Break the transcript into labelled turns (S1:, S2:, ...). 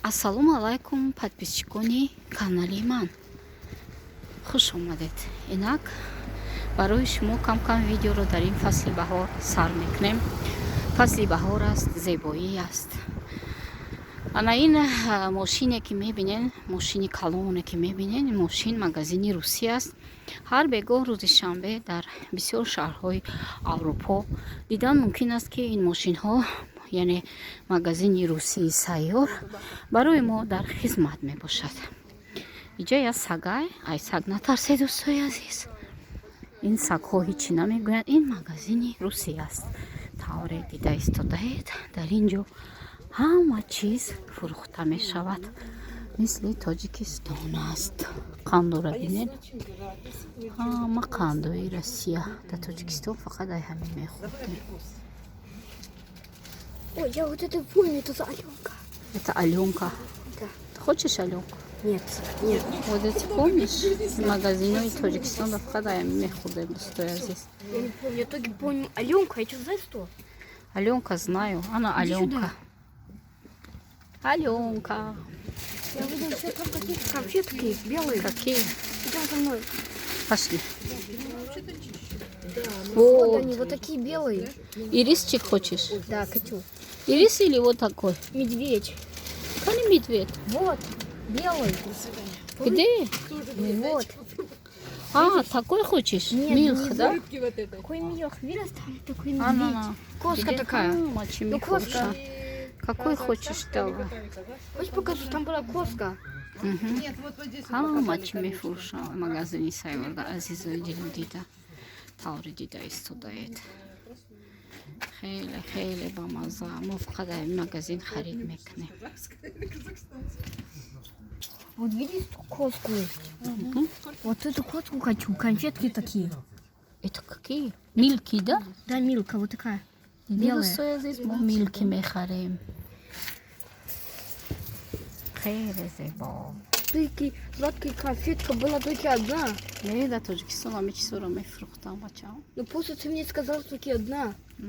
S1: Ассалому алайкум, подписчикони канали ман, хуш омадед. Инак барои шумо кам-кам видеоро дар ин фасли баҳор сар мекунем. Фасли баҳор аст, зебоӣ аст. Ана ин мошине, ки мебинен, мошини калоне, ки мебинен, ин мошин магазини русӣ аст. Ҳар бегоҳ рӯзи шанбе дар бисёр шаҳрҳои Аврупо дидан мумкин аст, ки ин мошинҳо, яъне магазини русии сайёр, барои мо дар хизмат мебошад. Иҷа як сагай. Ай саг натарсед, дӯстои азиз, ин сагҳо ҳичи намегӯянд. Ин магазини русӣ аст. Тавре дида истодаед, дар ин ҷо ҳама чиз фурӯхта мешавад, мисли Тоҷикистон аст. Қандора бинед, ҳама қандои Россия. Дар Тоҷикистон фақат ай ҳамин мехӯрдем.
S2: Ой, я вот это помню, это за Аленка.
S1: Это Аленка.
S2: Да.
S1: Ты хочешь Аленку?
S2: Нет, нет.
S1: Вот эти помнишь? Магазинои Тоҷикистон фақат ай ҳамин мехӯрдем, дӯстои азиз.
S2: Я не помню, я только помню Аленку, а что, знаешь что?
S1: Аленка знаю. Она
S2: Иди
S1: Аленка.
S2: Сюда.
S1: Аленка.
S2: Я видел еще там какие-то конфетки белые.
S1: Какие?
S2: Идем за мной.
S1: Пошли.
S2: Вот
S1: Вот.
S2: они, вот такие белые.
S1: Ирисчик хочешь?
S2: Да, хочу.
S1: Ирис или вот такой?
S2: Медведь.
S1: Какой медведь?
S2: Вот, белый.
S1: Где?
S2: Вот.
S1: А, такой хочешь?
S2: Нет,
S1: Милх,
S2: не
S1: да?
S2: Какой мех? Видишь, там такой
S1: А,
S2: медведь.
S1: на, на.
S2: Коска
S1: Где?
S2: такая.
S1: А, мочи.
S2: Ну, коска.
S1: Какой хочешь, давай.
S2: Хочешь, покажу? Там была коска.
S3: Нет, вот, вот здесь вот
S1: Ҳама
S3: показали
S1: чӣ
S3: колючку.
S1: Мефурӯша магазини сайёрда, азизои дилу дида. Таври дида истодаед, хеле хеле бамазза. Мо фақат дар ин магазин харид мекунем.
S2: Вот видишь, тут коску есть. Вот эту коску хочу, конфетки такие.
S1: Это какие? Милки, да?
S2: Да, Милка, вот такая. Белая.
S1: Дӯстои азиз, мо Милки мехарем, хеле зебо.
S2: Такие сладкая конфетка была только одна.
S1: Не, дар Тоҷикистон ҳами чизҳоро мефурӯхтам, бачаам.
S2: Ну просто ты мне сказал, что только одна.